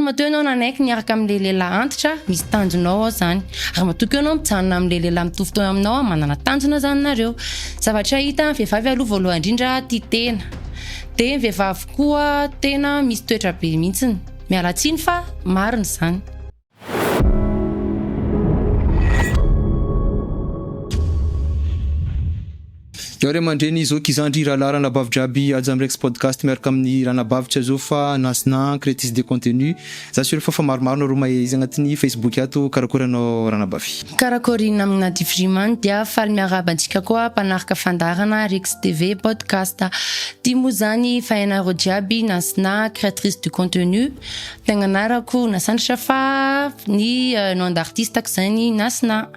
matoa ianao nanaiky niaraka amin'ilay lehilahy antitra, misy tanjonao ao zany. Ary matoa koa ianao mijanona amin'ilay lehilahy mitovy taona aminao, manana tanjona zany nareo. Zavatra hita, ny vehivavy aloha voalohany indrindra tia tena. Dia ny vehivavy koa tena misy toetra be mihitsiny. Miala tsiny fa marina izany. Eo ray aman-dreny, zoky, zandry, rahalahy, ranabavy jiaby, Haja Amrex Podcast miaraka amin'ny ranabavy tsy azo fa Nasna, créatrice de contenu. Za sûr fa fa maromaro nareo mahay izy agnatin'ny Facebook ato, karakory anao ranabavy? Karakory namana Divriman dia faly miarahaba antsika koa mpanaraka fandaharana Rex TV Podcast. Ty moa zany fa hainareo jiaby Nasna, créatrice du contenu. Tegna anarako Nasandratra fa ny nom d'artiste-ko zany Nasna.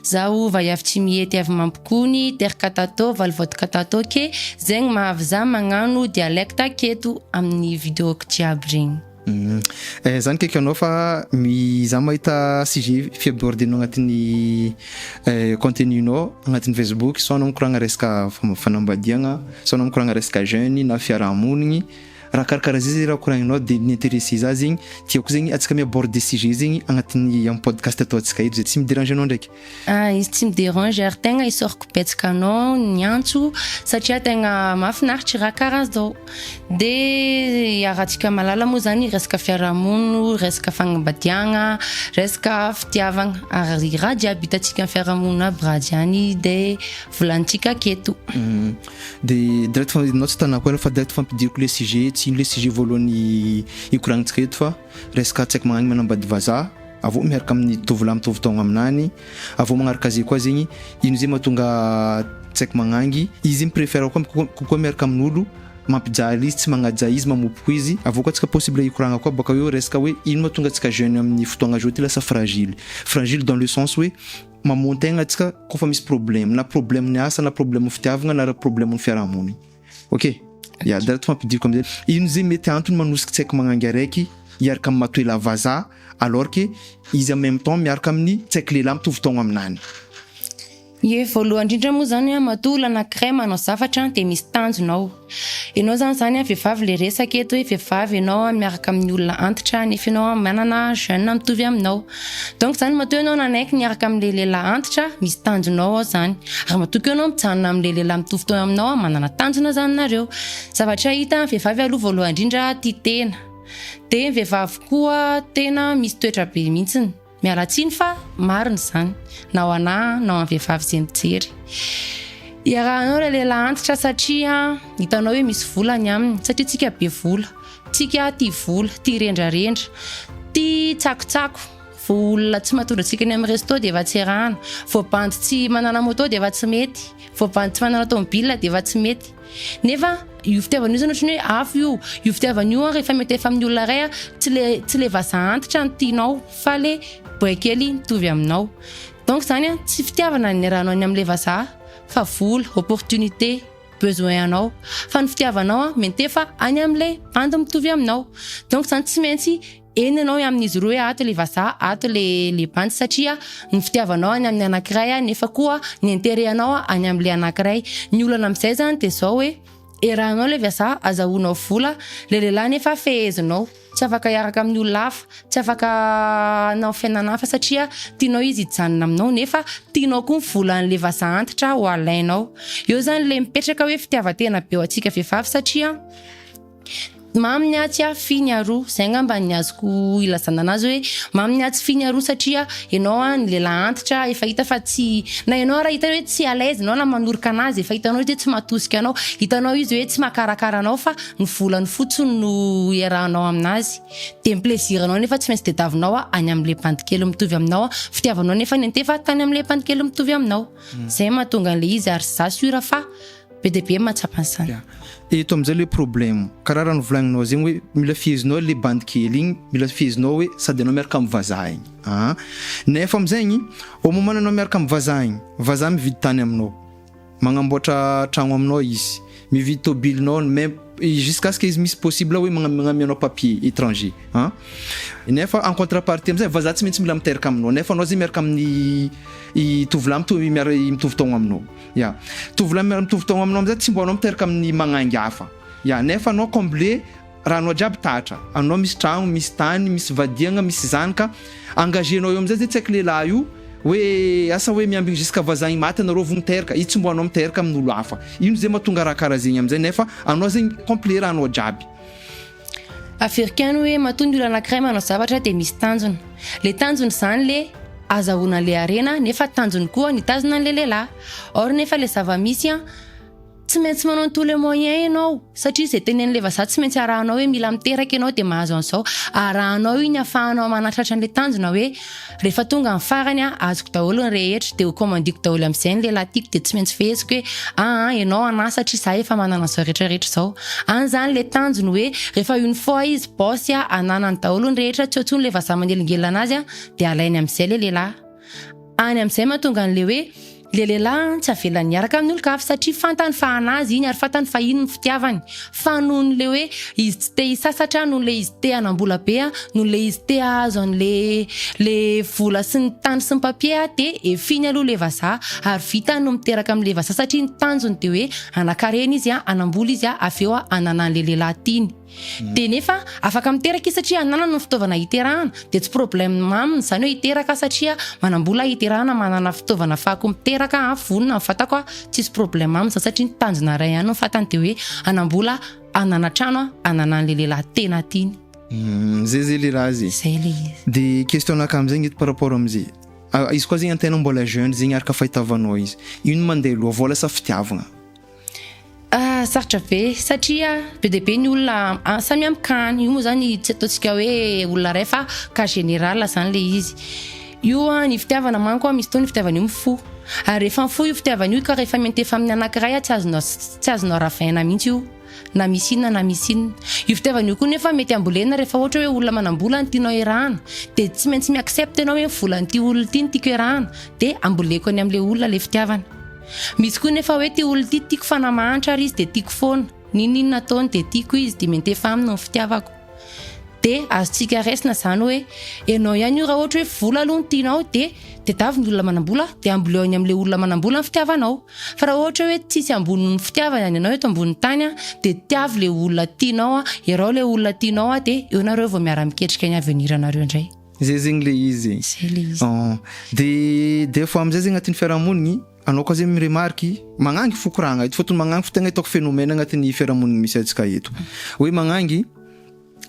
Zaho vaiavy Tsimihety avy Mampikony, teraka tato, valy voadika tato ke zegny mahavy za magnano dialecte aketo amin'ny video-ko jiaby regny. Eh zany kaiky anao fa mi za mahita sujet fiabordenao agnatin'ny contenu-nao agnatin'ny Facebook soit anao mikoragna resaka fanambadiagna, soit anao mikoragna resaka jeune na fiarahamonigny. Raha karakaraha zay zay raha koragninao de ni-interesser za zegny, tiako zegny antsika mi-aborder sujet zegny agnatin'ny am podcast ataontsika eto zay tsy mi-déranger anao ndraiky. Ah izy tsy mi-dérange ary tegna isaorako betsaka anao niantso satria tegna mahafinaritry raha karaha zao. De iarahantsika mahalala moa zany resaka fiarahamonina, resaka fagnambadiagna, resaka fitiavagna ary raha jiaby hitantsika am fiarahamonina aby raha jiany de volanintsika aketo. De direct fa enao tsy tanako ela fa direct fampidiriko le sujet, tsy ino le sujet voalohany hikoragnintsika eto fa resaka tsy haiko magnagny manambady vazaha, avy eo miaraka amin'ny tovolahy mitovy taogno aminany, avy eo magnaraka zay koa zegny ino zay mahatonga tsy haiko magnangy, izy mi-prefère koa kokoa miaraka amin'olo mampijaly izy, tsy magnaja izy, mamopoko izy, avy eo koa tsika possible hikoragna koa bôka eo resaka hoe ino mahatonga antsika jeune amin'ny fotoagna zao ty lasa fragile, fragile dans le sens hoe Mamono tegna antsika kôfa misy problème, na problème ny asa na problème ny fitiavagna na problème ny fiarahamonigny. Ok? Ya, direct fampidiriko amizay. Ino zay mety antony manosika tsy haiko magnangy araiky hiaraka amin'ny matoela vazaha alors que izy en même temps miaraka amin'ny tsy haiko lehilahy mitovy taogno aminany. Ie, voalohany indrindra moa zany an, matoa olona anakiray manao zavatra dia misy tanjona ao. Ianao zany zany an vehivavy le resaka eto hoe vehivavy ianao an miaraka amin'ny olona antitra nefa ianao an manana jeune mitovy aminao. Donc zany matoa ianao nanaiky niaraka amin'le lehilahy antitra misy tanjonao ao zany. Ary matoa koa ianao mijanona amin'le lehilahy mitovy taona aminao an manana tanjona zany nareo. Zavatra hita ny vehivavy aloha voalohany indrindra tia tena. Dia ny vehivavy koa tena misy toetra be mihitsiny. Miala tsiny fa marina izany, na ho anah na ho an'ny vehivavy izay mijery. Iarahanao ilay lehilahy antitra satria hitanao hoe misy vola ny aminy, satria tsika be vola, tsika tia vola, tia rendrarendra, tia tsakotsako, vao olona tsy mahatondra antsika any amin'ny resto dia efa tsy iarahana, vao bandy tsy manana moto dia efa tsy mety, vao bandy tsy manana tomobile dia efa tsy mety. Nefa io fitiavana io zany ohatran'ny hoe afo io, io fitiavana io an rehefa mety efa amin'ny olona iray an, tsy le tsy le vazaha antitra no tianao fa le boay kely mitovy aminao. Donc zany an tsy fitiavana ny niarahanao ny amin'le vazaha fa vola, opportunité, besoin anao. Fa ny fitiavanao an miantefa any amin'le bandy mitovy aminao. Donc zany tsy maintsy Eny ianao amin'izy roa hoe ato le vazaha ato le le bandy satria ny fitiavanao any amin'ny anankiray nefa koa ny intérêt anao any amin'le anankiray. Ny olana amin'izay zany de zao hoe iarahanao le vazaha azahoanao vola, le lehilahy nefa fehezinao, tsy afaka hiaraka amin'ny olona hafa, tsy afaka hanao fiainana hafa satria tianao izy hijanona aminao nefa tianao koa ny volan'le vazaha antitra ho alainao. Eo zany le mipetraka hoe fitiavan-tena be ho antsika vehivavy satria Mamy ny atsy a, fy ny aroa. Zay angamba ny azoko ilazana anazy hoe mamy ny atsy fy ny aroa satria ianao a ny lehilahy antitra efa hita fa tsy na ianao ara hita hoe tsy à l'aise ianao na manoroka anazy efa hitanao izy hoe tsy mahatosika anao, hitanao izy hoe tsy mahakarakara anao fa ny volany fotsiny no iarahanao aminazy. De ny plaisir anao nefa tsy maintsy tediavinao any amin'le bandy kely mitovy aminao, fitiavanao nefa niantefa tany amin'le bandy kely mitovy aminao. Zay mahatonga an'le izy ary za sûr fa Be dia be mahatsapa an'izany. Ya. Eto amin'izay le problème, karaha raha novolagninao zegny hoe mila fehezinao le bandy kely igny, mila fehezinao hoe sady anao miaraka amin'ny vazaha igny aa, nefa amin'zaigny au moment anao miaraka amin'ny vazaha igny, vazaha mividy tany aminao, magnamboatra tragno aminao izy, mividy tôbilinao même jusqu'à ce que izy misy possible hoe magnamia anao papier étranger an, nefa en contrepartie amizay vazaha tsy maintsy mila miteraka aminao nefa anao zegny miaraka amin'ny i tovolahy mitovy miara mitovy taogno aminao. Ya. Tovolahy miara mitovy taogno aminao amizay tsy mbo anao miteraka amin'ny magnangy hafa. Ya, nefa anao comblé. rahanao jiaby tatra, anao misy tragno, misy tany, misy vadiagna, misy zanaka, engagenao eo amizay zay tsy haiko lehilahy io hoe asa hoe miambigny jusqu'à voisin maty anareo vo miteraka, izy tsy mbo anao miteraka amin'olo hafa, ino zay mahatonga raha karaha zegny amizay nefa anao zegny complet rahanao jiaby. Averiko ihany hoe matoa ny olona anankiray manao zavatra dia misy tanjona. Le tanjona izany le azahoana an'le harena nefa tanjony koa ny hitazona an'le lehilahy. Or nefa le zava-misy an, tsy maintsy manao ny tous les moyens ianao satria izay tenenin'le vazaha tsy maintsy arahanao hoe mila miteraka ianao dia mahazo an'izao. Arahanao iny ahafahanao manatratra an'le tanjona hoe Rehefa tonga ny farany a, azoko daholo ny rehetra, dia ho commandiko daholo amin'izay ny lehilahy tiako dia tsy maintsy feheziko hoe aa ianao anah satria za efa manana an'izao rehetra rehetra izao. Any izany ilay tanjony hoe rehefa une fois izy boss a, ananany daholo ny rehetra, tsy eo intsony ilay vazaha manelingelina anazy a, dia alainy amin'izay ilay lehilahy. Any amin'izay mahatonga an'ilay hoe Le lehilahy tsy avelany hiaraka amin'ny olon-kafa satria fantany fa anazy iny ary fantany fa iny ny fitiavany fa noho ny le hoe izy tsy te hisasatra noho le izy te hanam-bola be noho le izy te hahazo an'le le vola sy ny tany sy ny papier de efiny aloha le vazaha ary vitany no miteraka amin'le vazaha satria ny tanjony de hoe hanan-karena izy hanam-bola izy avy eo hanana an'le lehilahy tiany. Dia nefa afaka miteraka izy satria ananany ny fitaovana hiterahana, dia tsy problème aminy izany hoe hiteraka aho satria manam-bola aho hiterahana, manana fitaovana afahako miteraka aho, vonona ny vatako aho, tsisy problème aminy izany satria ny tanjona iray ihany no fantany dia hoe hanam-bola hanana trano aho, hanana an'ilay lehilahy tena tiany. Zay zay le raha zay. Zay le izy. De question anakahy amizay eto par rapport amizay, izy koa zegny antegna mbola jeune zegny araka fahitavanao izy, ino mandeha aloha vola sa fitiavagna? Ah, sarotra be satria be dia be ny olona samy amin'ny cas-ny. Io moa zany tsy ataontsika hoe olona iray fa cas général zany le izy. Io an, ny fitiavana manko an, misy fotoana io fitiavana io mifoha. Ary rehefa mifoha io fitiavana io ka rehefa miantefa amin'ny anankiray an, tsy azonao tsy azonao ravaina mihitsy io na misy inona na misy inona. Io fitiavana io koa nefa mety ambolena rehefa ohatra hoe olona manam-bola no tianao iarahana dia tsy maintsy mi-accepte ianao hoe ny volan'ity olona ity no tiako iarahana dia amboleko any amin'ilay olona ilay fitiavana. Misy koa nefa hoe ty olona ity tiako fa na mahantra ary izy dia tiako foana, n'inon'inona ataony dia tiako izy dia miantefa aminy ny fitiavako. Dia azontsika raisina izany hoe ianao ihany io raha ohatra hoe vola aloha no tianao dia tedavo ny olona manam-bola dia amboleo any amin'ilay olona manam-bola ny fitiavanao. Fa raha ohatra hoe tsisy ambonin'ny fitiavana ny anao eto ambonin'ny tany dia tiavo ilay olona tianao, iaraho ilay olona tianao dia eo nareo vao miara-miketrika ny avenir-nareo indray. Zay zegny le izy. Zay le izy. De des fois amizay zegny agnatin'ny fiarahamonigny, anao koa zegny mi-remarque, magnangy fo koragna eto, fôtony magnangy fo tegna hitako phénomène agnatin'ny fiarahamonigny misy antsika eto. Hoe magnangy,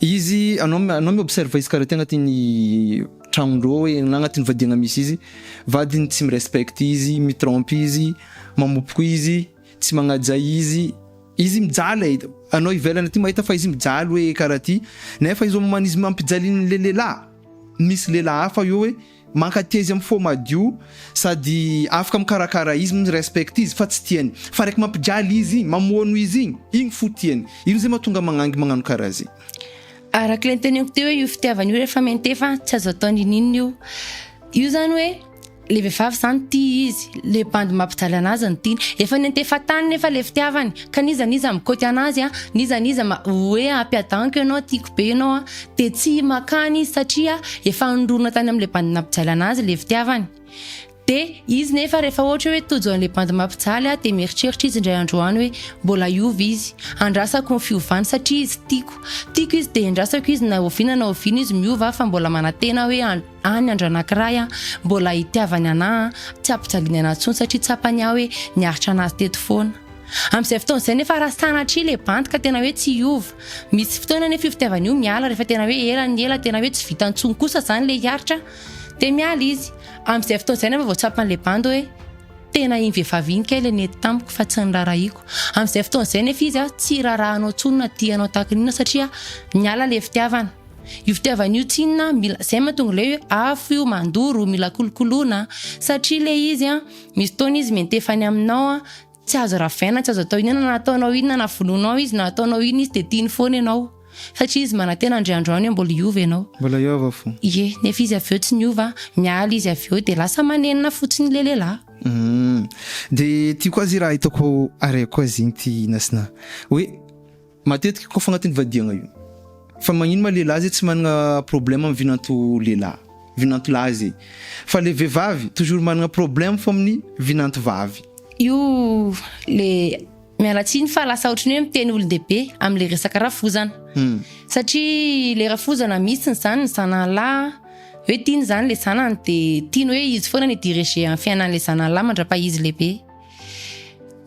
izy anao anao mi-observe izy karaha ty agnatin'ny tragnondreo hoe na agnatin'ny vadiagna misy izy, vadiny tsy mi-respecte izy, mi-trompe izy, mamopoko izy, tsy magnaja izy, Izy mijaly e, anao ivelany aty mahita fa izy mijaly hoe karaha ty, nefa izy au moment izy mampijalian'le lehilahy, misy lehilahy hafa eo hoe mankatia izy am fo madio sady afaka mikarakara izy, mi respecte izy fa tsy tiany, fa raiky mampijaly izy igny, mamono izy igny, igny fo tiany, ino zay mahatonga magnangy magnano karaha zay? Araka ilay noteneniko teo hoe io fitiavana io rehefa miantefa tsy azo atao n'inon'inona io. Io zany hoe Le vehivavy zany tia izy, le bandy mampijaly anazy no tiany. Efa niantefa tany nefa le fitiavany, ka n'iza n'iza mikaoty anazy an, n'iza n'iza hoe ampiadaniko ianao, tiako be ianao an, de tsy makany izy satria efa nirona tany amle bandy nampijaly anazy le fitiavany. De izy nefa rehefa ohatra hoe tojo anle bandy mampijaly an, de mieritreritra izy indray andro any hoe mbola hiova izy, andrasako ny fiovany satria izy tiako, tiako izy de endrasako izy na oviana na oviana izy miova fa mbola manantena hoe Any andro anakiray an, mbola itiavany anah an, tsy ampijaliany anah intsony satria tsapany aho hoe niaritra anazy teto foana. Amin'izay fotoana izay nefa raha sanatria le bandy ka tena hoe tsy hiova. Misy fotoana nefa io fitiavana io miala rehefa tena hoe ela ny ela tena hoe tsy vita intsony kosa zany le hiaritra dia miala izy. Amin'izay fotoana izay nefa vao tsapan'le bandy hoe tena iny vehivavy iny kay le nety tamiko fa tsy nirarahiako. Amin'izay fotoana izay nefa izy tsy hirarahanao intsony na tia anao tahaka ny inona satria niala le fitiavana. Io fitiavana io tsinona mila zay mahatonga ilay hoe afo io mandoro mila kolokoloina satria le izy an misy fotoana izy miantefa any aminao an tsy azo ravaina tsy azo atao inona na ataonao inona na vonoinao izy na ataonao inona izy de tiany foana ianao satria izy manantena ndry androany hoe mbola hiova ianao. Mbola hiova fo. Ie, nefa izy avy eo tsy niova, miala izy avy eo de lasa manenina fotsiny le lehilahy. Humm de ty koa zy raha hitako araiky koa zegny ty Nasina hoe Matetiky kôfa agnatin'ny vadiagna io. Fa magnino ma lehilahy zay tsy managna problème am vinanto lehilahy, vinanto lahy zay. Fa le vehivavy toujours managna problème fô amin'ny vinanto vavy. Io le. Miala tsiny fa lasa ohatran'ny hoe miteny olon-dehibe amin'ilay resaka rafozana. Satria ilay rafozana misy ny zany ny zanany lahy hoe tiany izany ilay zanany dia tiany hoe izy foana no hi-diriger ny fiainan'ilay zanany lahy mandrapaha izy lehibe.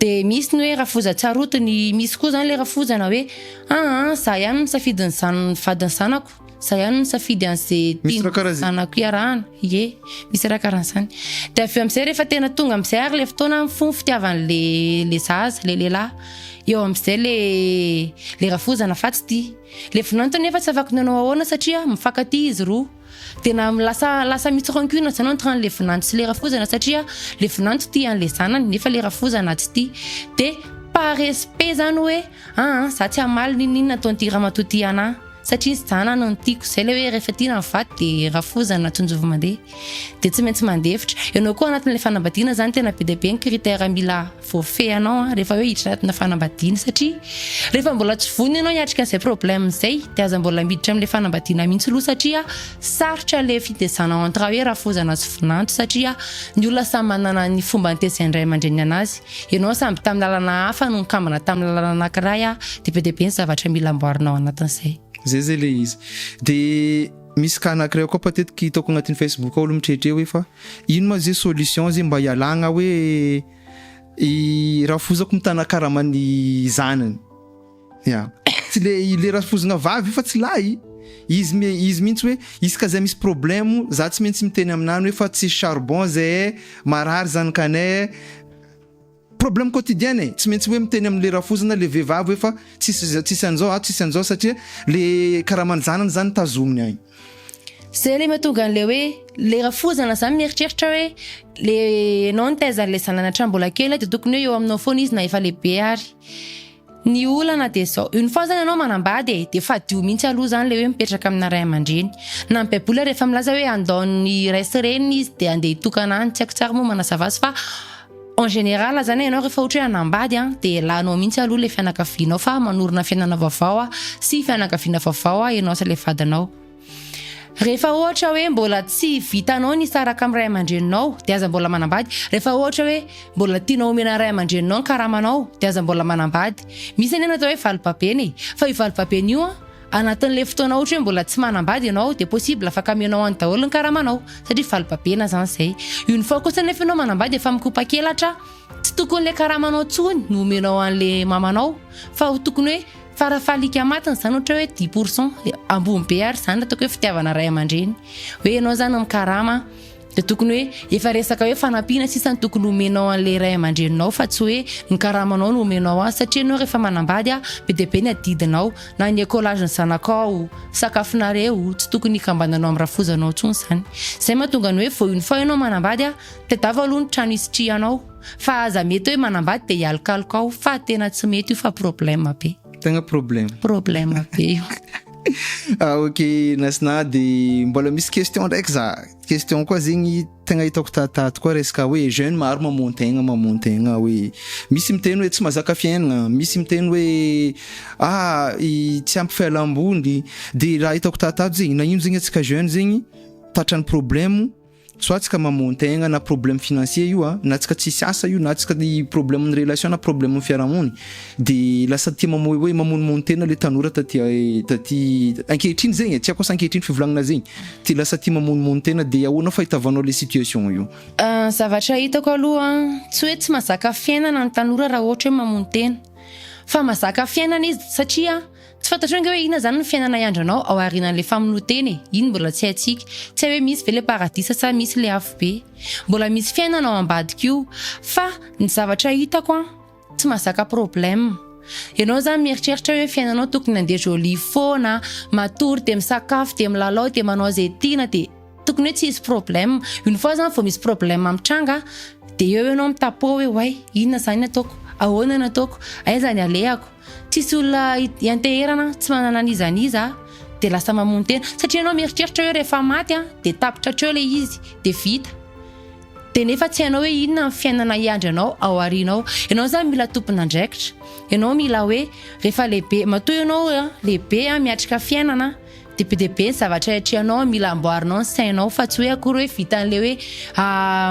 Dia misy ny hoe rafozan-tsarotiny, misy koa izany ilay rafozana hoe aa za ihany no misafidy ny zan- vadin'ny zanako, za ihany no misafidy an'izay Misy raha karaha tian'ny zay. zanako hiarahana. Ie, misy raha karahan'izany. Dia avy eo amin'izay rehefa tena tonga amin'izay ary ilay fotoana mifoha ny fitiavan'le le zaza, le lehilahy. Eo amin'izay le le rafozana fa tsy tia. Le vinanto nefa tsy afaka nanao ahoana satria mifankatia izy roa. Tena lasa lasa misy rancune zany entre an'le vinanto sy le rafozana satria le vinanto tia an'le zanany nefa le rafozana tsy tia. De par respect zany hoe aa za tsy hamaly n'inon'inona ataon'ity ramatoa ty anah satria ny zanany no tiako. Zay le hoe rehefa tiana ny vady de rafozana tsinjovy mandeha. De tsy maintsy mandefitra. Ianao koa anatin'le fanambadiana zany tena be dia be ny critère mila voafehy anao an, rehefa hoe hiditra anatina fanambadiana satria rehefa mbola tsy vonona ianao hiatrika an'izay problème izay dia aza mbola miditra amin'ilay fanambadiana mihitsy aloha satria sarotra ilay fitezana entre hoe rafozana sy vinanto satria ny olona samy manana ny fomba nitezain'ny ray aman-dreniny anazy, ianao samby tamin'ny lalana hafa no nikambana tamin'ny lalana anankiray dia be dia be ny zavatra mila amboarina ao anatin'izay. Zay zay le izy. De misy cas anakiray koa matetiky hitako agnatin'ny facebook ao olo mitrehitre hoe fa ino ma ze solution ze mba hialagna hoe i rafozako mitana karaman'ny zanany ya tsy le le rafozagna vavy io fa tsy lahy izy mi- izy mihitsy hoe isaka zay misy problème za tsy maintsy miteny aminany hoe fa tsisy charbon zay marary zanakanay problème quotidien e tsy maintsy hoe miteny am'le rafozana le vehivavy hoe fa tsisy tsisy an'izao ato tsisy an'izao satria le karaman'ny zanany zany tazominy agny. Zay le mahatonga an'le hoe le rafozana zany mieritreritra hoe le enao nitaiza an'le zanany hatramin'ny mbola kely de tokony hoe eo aminao foana izy na efa lehibe ary. Ny olana de zao, une fois zany ianao manambady e, de fadio mihitsy aloha zany le hoe mipetraka amina ray aman-dreny. Na ny baiboly ary efa milaza hoe handao ny ray sy reniny izy de andeha hitokana any, tsy haiko tsara moa manazava azy fa en général zany ianao rehefa ohatra hoe hanambady an, de elanao mihitsy aloha le fianakavianao fa manorina fiainana vaovao sy fianakaviana vaovao ianao sy le vadinao. Rehefa ohatra hoe mbola tsy vitanao ny hisaraka amin'ny ray aman-dreninao dia aza mbola manambady. Rehefa ohatra hoe mbola tianao omena ray aman-dreninao ny karamanao dia aza mbola manambady. Misy anie ny atao hoe valibabena e! Fa io valibabena io an, anatin'ilay fotoana ohatra hoe mbola tsy manambady ianao dia possible afaka amenao any daholo ny karamanao satria valibabena izany izay. Une fois kosa anefa ianao manambady efa mikopa-kelatra, tsy tokony ilay karamanao intsony no omenao an'ilay mamanao fa ho tokony hoe Farafalika matiny zany ohatra hoe dix pour cent, ambony be ary zany ataoko hoe fitiavana ray aman-dreny, hoe ianao zany mikarama de tokony hoe efa resaka hoe fanampiana sisa no tokony omenao an'le ray aman-dreninao fa tsy hoe ny karamanao no omenao azy satria ianao rehefa manambady a be dia be ny adidinao na ny écolage ny zanakao, sakafonareo, tsy tokony hikambananao amin'ny rafozanao intsony zany, zay mahatonga ny hoe vao une fois ianao manambady a tadiavo aloha ny trano hisitrihanao. Fa aza mety hoe manambady dia hialokaloka ao fa tena tsy mety io fa problème be. Tegna problème. Problème be io. Ah ok Nasna de mbola misy question ndraiky za, question koa zegny tegna hitako tatato koa resaka hoe jeune maro mamono-tegna mamono-tegna hoe misy miteny hoe tsy mahazaka fiaignana, misy miteny hoe ah i tsy ampy fialamboly de raha hitako tatato zegny nagnino zegny antsika jeune zegny tratran'ny problème Soit tsika mamono-tegna na problème financier io a, na tsika tsisy asa io na tsika ny problème ny relation na problème ny fiarahamony de lasa tia mamoy hoe mamonomono tena le tanora taty taty ankehitriny zegny e, tsy haiko asa ankehitriny fivolagnana zegny, ty lasa tia mamonomono tena de ahoana fahitavanao le situation io? Ny zavatra hitako aloha tsy hoe tsy mahazaka fiainana ny tanora raha ohatra hoe mamono tena fa mahazaka fiainana izy satria Tsy fantatrao ange hoe inona izany ny fiainana hiandranao ao aorianan'ilay famonoan-tena e! Iny mbola tsy haintsika. Tsy hay hoe misy ve ilay paradisa sa misy ilay afobe. Mbola misy fiainana ao ambadika io. Fa ny zavatra hitako an, tsy mahazaka problème. Ianao izany mieritreritra hoe fiainanao tokony handeha jolie foana, matory dia misakafo dia milalao dia manao izay tiana dia tokony hoe tsy hisy problème. Une fois izany vao misy problème mitranga dia eo ianao mi-tapo hoe oay, inona izany ny ataoko? Ahoana ny ataoko? Aiza ny alehako? Tsisy olona ianteherana, tsy manana n'iza n'iza dia lasa mamono tena. Satria ianao mieritreritra hoe rehefa maty dia tapitra hatreo ilay izy dia vita. Dia nefa tsy hainao hoe inona ny fiainana hiandry anao ao aoriana ao. Ianao izany mila tompon'andraikitra. Ianao mila hoe rehefa lehibe, matoa ianao lehibe miatrika fiainana. De be dia be ny zavatra iatrehanao, mila amboarinao ny sainao fa tsy hoe akory hoe vitan'le hoe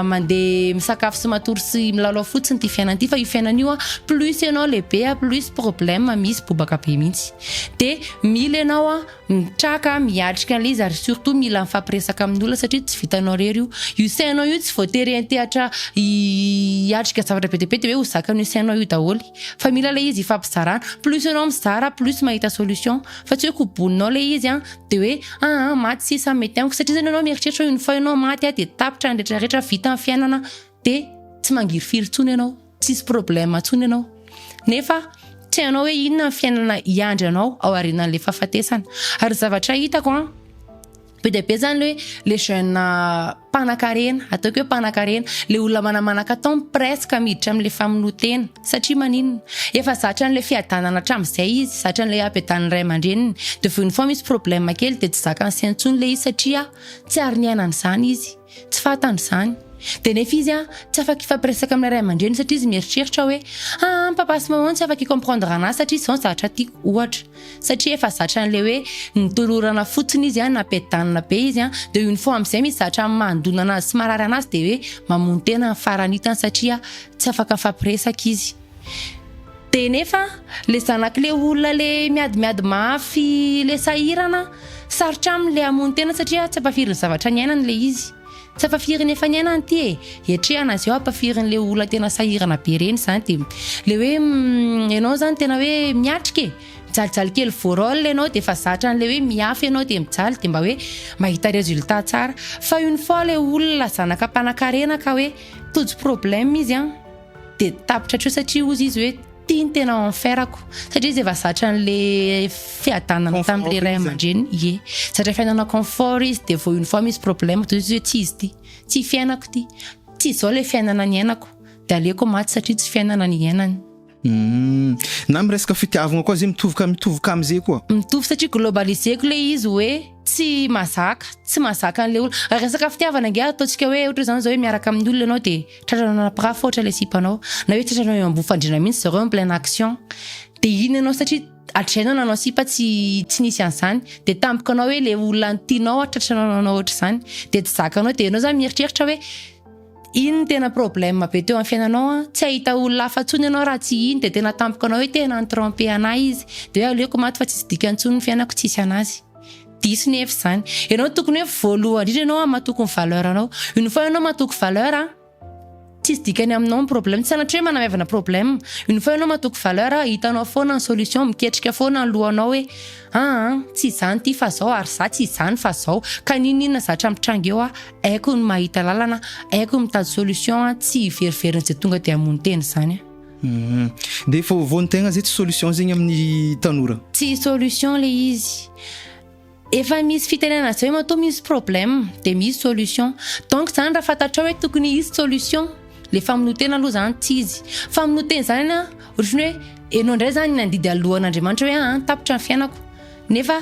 mandeha misakafo sy matory sy milalao fotsiny ity fiainana ity fa io fiainana io plus ianao lehibe plus problème misy bobaka be mihitsy. De mila ianao mitraka miatrika an'le izy ary surtout mila mifampiresaka amin'olona satria tsy vitanao irery io. Io sainao io tsy voatery hiantehatra hiatrika zavatra be dia be de hoe ho zakan'io sainao io daholo fa mila le izy hifampizarana, plus ianao mizara plus mahita solution fa tsy hoe koboninao le izy an de hoe aa maty sisa mety amiko satria zany ianao mieritreritra hoe une fois ianao maty an de tapitra ny retraretra vita ny fiainana de tsy mangirifiry intsony ianao. Tsisy problème intsony ianao. Nefa tsy hainao hoe inona ny fiainana hiandry anao ao aorianan'ilay fahafatesana. Ary ny zavatra hitako an, be dia be zany le hoe le jeune mpanakarena, ataoko hoe mpanakarena, le olona manamanakatao no presque miditra amin'ilay famonoan-tena. Satria maninona? Efa zatra an'ilay fiadanana hatramin'izay izy, zatra an'ilay hampiadanin'ny ray aman-dreniny. Dia vao une fois misy problème kely dia tsy zakany saina intsony ilay izy satria tsy ary niaina an'izany izy. Tsy fantany izany. Dia nefa izy an, tsy afaka hifampiresaka amin'ilay ray aman-dreny satria izy mieritreritra hoe, aa, papa sy maman tsy afaka hi-comprendre an'ahy satria izao ny zavatra tiako, ohatra. Satria efa zatra an'ilay hoe nitolorana fotsiny izy an, nampiadanina be izy an, dia une fois amin'izay misy zavatra mandona an'azy sy marary an'azy dia hoe mamono tena ny farany hitany satria tsy afaka mifampiresaka izy. Dia nefa le zanak'le olona le miadimiady mafy le sahirana, sarotra aminy le hamono tena satria tsy ampafirin'ny zavatra niainany le izy. Tsy ampafirin'ny efa niainany ity e! Hiatrehana azy eo ampafirin'le olona tena sahirana be reny izany dia le hoe ianao izany tena hoe miatrika e! Mijalijaly kely voarôle ianao dia efa zatra an'le hoe miafy ianao dia mijaly dia mba hoe mahita résultat tsara. Fa une fois le olona zanaka mpanakarena ka hoe tojo problème izy an! Dia tapitra hatreo satria hozy izy hoe ty ny tena enfer-ko satria izy efa zatra an'le fiadanana tamin'le ray aman-dreniny, ie, zatra fiainana confort izy dia vao une fois misy problème dia hozy izy hoe tsy izy ty, tsy fiainako ty, tsy izao le fiainana niainako dia aleoko maty satria tsy fiainana niainany. Humm. Na am resaka fitiavagna koa zay mitovy ka mitovy ka amzay koa. Mitovy satria globaliseko le izy hoe tsy mazaka, tsy mahazaka an'le olona. Raha resaka fitiavana ange ataontsika hoe ohatra zany zao hoe miaraka amin'ny olona ianao dia tratranao nanapirafy ohatra le sipanao na hoe tratranao eo ambony fandriana mihitsy zareo en pleine action dia iny ianao satria hatrizay ianao nanao sipa tsy tsy nisy an'izany dia tampoka anao hoe le olona tianao tratranao nanao ohatr'izany dia tsy zakanao dia ianao zany mieritreritra hoe Iny no tena problème be teo amin'ny fiainanao an, tsy hahita olona hafa intsony ianao raha tsy iny dia tena tampoka anao hoe tena ni-tromper anah izy, dia hoe aleoko maty fa tsisy dikany intsony ny fiainako tsisy anazy. Diso nefa izany. Ianao tokony hoe voalohany indrindra ianao matoky ny valeur anao. Une fois ianao matoky valeur an, tsisy dikany aminao ny problème, tsy sanatria hoe manamaivana problème. Une fois ianao matoky valeur, hitanao foana ny solution, miketrika foana ny lohanao hoe aa tsy izany ity fa zao ary za tsy izany fa zao, ka n'inon'inona zatra mitranga eo aho Haiko ny mahita lalana, haiko ny mitady solution an, tsy hiveriverina izay tonga dia hamono tena izany an. De efa voan'ny tegna zay tsy solution zegny amin'ny tanora. Tsy solution le izy. Efa misy fitenenana zay hoe matoa misy problème de misy solution. Donc zany raha fantatrao hoe tokony hisy solution, le famonoan-tena aloha zany tsy izy. Famonoan-tena zany an, ohatran'ny hoe enao ndray zany nandidy alohan'Andriamanitra hoe aa tapitra ny fiainako. Nefa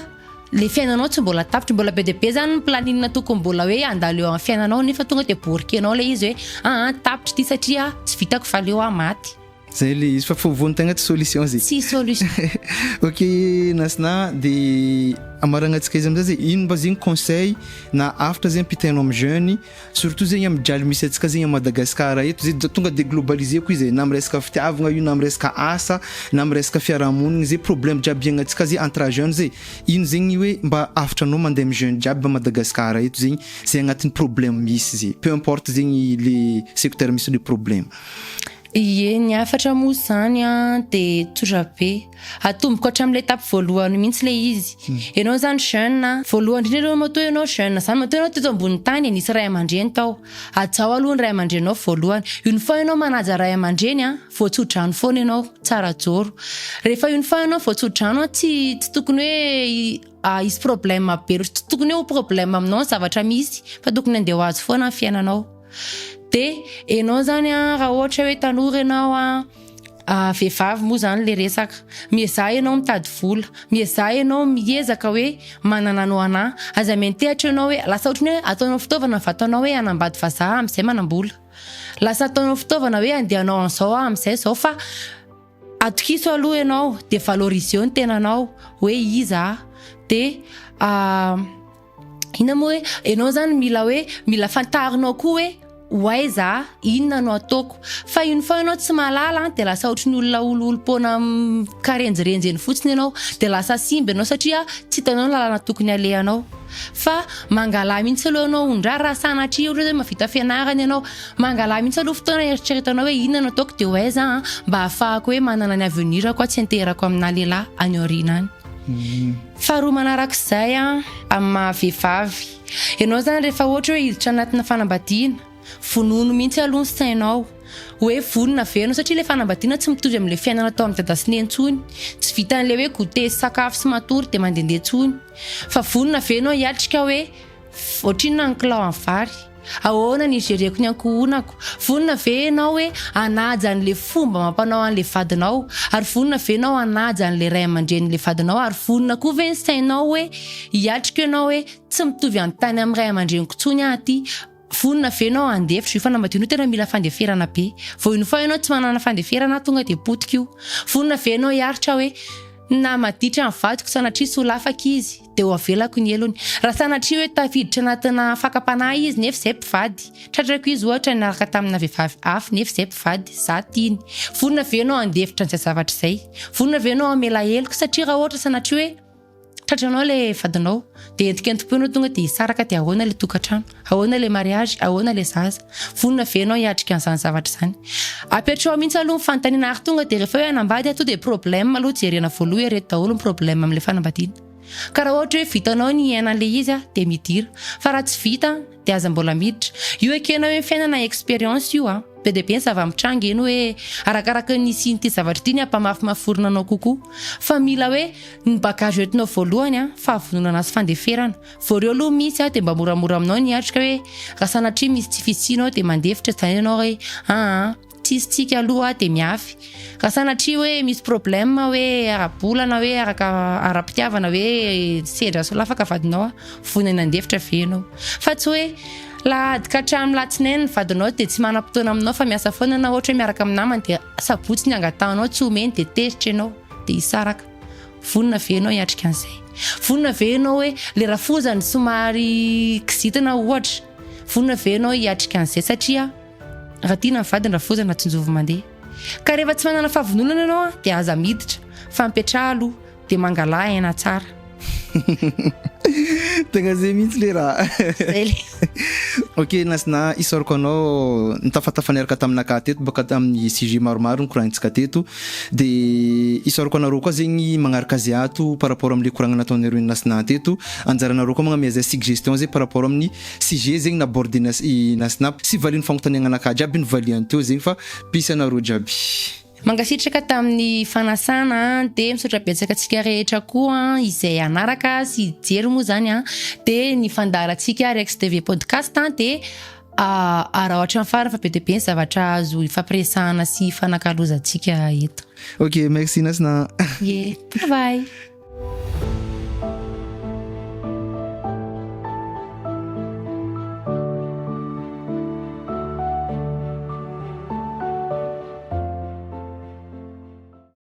le fiainanao tsy mbola tapitra, mbola be dia be zany ny planning tokony mbola hoe handalo eo amin'ny fiainanao nefa tonga dia borquenao le izy hoe aa tapitra ity satria tsy vitako fa aleo aho maty. Zay le izy fa voan'ny tegna tsy solution zay. Tsy solution. Ok Nasna de amaragnantsika izy amizay zay ino mba zegny conseil na hafatra zegny ampitainao amy jeune Surtout zegny am jaly misy antsika zegny à Madagascar eto zay tonga de globaliser-ko izy e, na am resaka fitiavagna io na am resaka asa na am resaka fiarahamonigny zay problème jiaby iaignantsika zay entre jeunes zay, ino zegny hoe mba hafitranao mandeha am jeune jiaby à Madagascar eto zegny zay agnatin'ny problème misy zay peu importe zegny le secteur misy le problème. Ie, ny hafatra moa zany an de tsotra be. Atomboko hatramin'ilay étape voalohany mihitsy ilay izy. Ianao izany jeune, voalohany indrindra aloha matoa ianao jeune izany, matoa ianao teto ambonin'ny tany e, nisy ray aman-dreny tao. Hajao aloha ny ray aman-dreninao voalohany. Une fois ianao manaja ray aman-dreny an, voatso-drano foana ianao, tsara joro. Rehefa une fois ianao voatso-drano an, tsy tsy tokony hoe hisy problème be loatra, tsy tokony hoe ho problème aminao ny zavatra misy fa tokony handeha ho azy foana ny fiainanao. Dia ianao izany an, raha ohatra hoe tanora ianao an, vehivavy moa izany ilay resaka, miezaha ianao mitady vola, miezaha ianao miezaka hoe manana anao anà, aza miantehatra ianao hoe lasa ohatran'ny hoe ataonao fitaovana ny vatanao hoe hanambady vazaha amin'izay manam-bola, lasa ataonao fitaovana hoe handeha hanao an'izao aho amin'izay izao fa Atokiso aloha ianao dia valoriseo ny tenanao hoe iza aho dia. Inona moa hoe ianao zany mila hoe mila fantarinao koa hoe ho aiza aho, inona no ataoko. Fa une fois ianao tsy mahalala dia lasa ohatry ny olona oliolim-poana mikarenjirenjy eny fotsiny ianao dia lasa simba ianao satria tsy hitanao ny lalana tokony alehanao. Fa mangalà mihitsy aloha ianao ndra raha sanatria ohatra hoe mahavita fianarana ianao, mangalà mihitsy aloha fotoana hieritreretanao hoe inona no ataoko dia ho aiza aho mba ahafahako hoe manana ny avenir-ko aho tsy hianteherako aminà lehilahy any aoriana any. Faharoa manarak'izay an, amin'ny maha vehivavy. Ianao izany rehefa ohatra hoe hiditra anatina fanambadiana, vonono mihitsy aloha ny sainao. Hoe vonona ve ianao satria ilay fanambadiana tsy mitovy amin'ilay fiainana tao amin'ny dada sy neny intsony. Tsy vitan'ilay hoe goûter sy sakafo sy matory dia mandehandeha intsony. Fa vonona ve ianao hiatrika hoe Ohatrinona ny kilao amin'ny vary? Ahoana ny higereko ny ankohonako? Vonona ve ianao hoe hanaja an'ilay fomba amam-panao an'ilay vadinao? Ary vonona ve ianao hanaja an'ilay ray aman-drenin'ilay vadinao? Ary vonona koa ve ny sainao hoe hiatrika ianao hoe tsy mitovy amin'ny tany amin'ny ray aman-dreniko intsony aho aty? Vonona ve ianao handefitra? Io fanambadiana io tena mila fandeferana be. Vao une fois ianao tsy manana fandeferana tonga dia potika io. Vonona ve ianao hiaritra hoe na maditra ny vadiko sanatria solafaka izy dia ho avelako ny helony. Raha sanatria hoe tafiditra anatina fakam-panahy izy nefa izay mpivady, tratrako izy ohatra niaraka tamina vehivavy hafa nefa izay mpivady, za tiany. Vonona ve ianao handefitra an'izay zavatra izay? Vonona ve ianao hamela heloka? Satria raha ohatra sanatria hoe Tratranao ilay vadinao dia entikentipo ianao tonga dia hisaraka dia ahoana ilay tokantrano? Ahoana ilay mariage? Ahoana ilay zaza? Vonona ve ianao hiatrika an'izany zavatra izany? Apetraho mihitsy aloha ny fanontaniana ary tonga dia rehefa hoe hanambady aho tonga dia problème aloha jerena voalohany ireto daholo ny problème amin'ilay fanambadiana. Ka raha ohatra hoe vitanao ny hiaina an'ilay izy dia midira fa raha tsy vita dia aza mbola miditra. Io ekena hoe ny fiainana expérience io an! Be dia be ny zava-mitranga eny hoe arakaraka ny hisian'ity zavatra ity ny hampamafimafy orina anao kokoa. Fa mila hoe ny bagage hoentinao voalohany an, fahavononana sy fandeferana. Vao ireo aloha misy an, dia mba moramora aminao ny hiatrika hoe raha sanatria misy tsy fisiana ao dia mandefitra izany ianao hoe aa tsisy tsika aloha dia miafy. Raha sanatria hoe misy problème hoe ara-bola na hoe araka ara-pitiavana hoe sendra solafaka vadinao an, vonona handefitra ve ianao? Fa tsy hoe lahady ka hatramin'ny latsinainy ny vadinao dia tsy manam-potoana aminao fa miasa foana na ohatra hoe miaraka amin'ny namany dia sabotsy ny angatahanao tsy omeny dia tezitra ianao dia hisaraka. Vonona ve ianao hiatrika an'izay? Vonona ve ianao hoe le rafozany somary kizitina ohatra, vonona ve ianao hiatrika an'izay satria raha tiana ny vadiny rafozana tsinjovy mandeha. Ka rehefa tsy manana fahavononana ianao dia aza miditra fa mipetraha aloha dia mangalà aina tsara. Tegna zay mihitsy le raha. Zay le. Ok Nasina, isaorako anao nitafatafa niaraka taminakahy teto baka tamin'ny sujet maromaro nikoragnitsika teto. De isaorako anareo koa zegny magnaraka zay ato par rapport amle koragna nataonareo Nasina teto. Anjaranareo koa magnamia zay suggestion zay par rapport amin'ny sujet zegny nabordena i Nasina sy valian'ny fagnontaniagnanakahy jiaby novaliany teo zegny fa peace anareo jiaby. Mankasitraka tamin'ny fanasana dia misaotra betsaka antsika rehetra koa izay hanaraka sy hijery moa izany dia ny fandaharantsika Rex TV Podcast dia araho hatramin'ny farany fa be dia be ny zavatra azo ifampiresahana sy ifanakalozantsika eto. Ok merci Nasina. Ye, bye bye.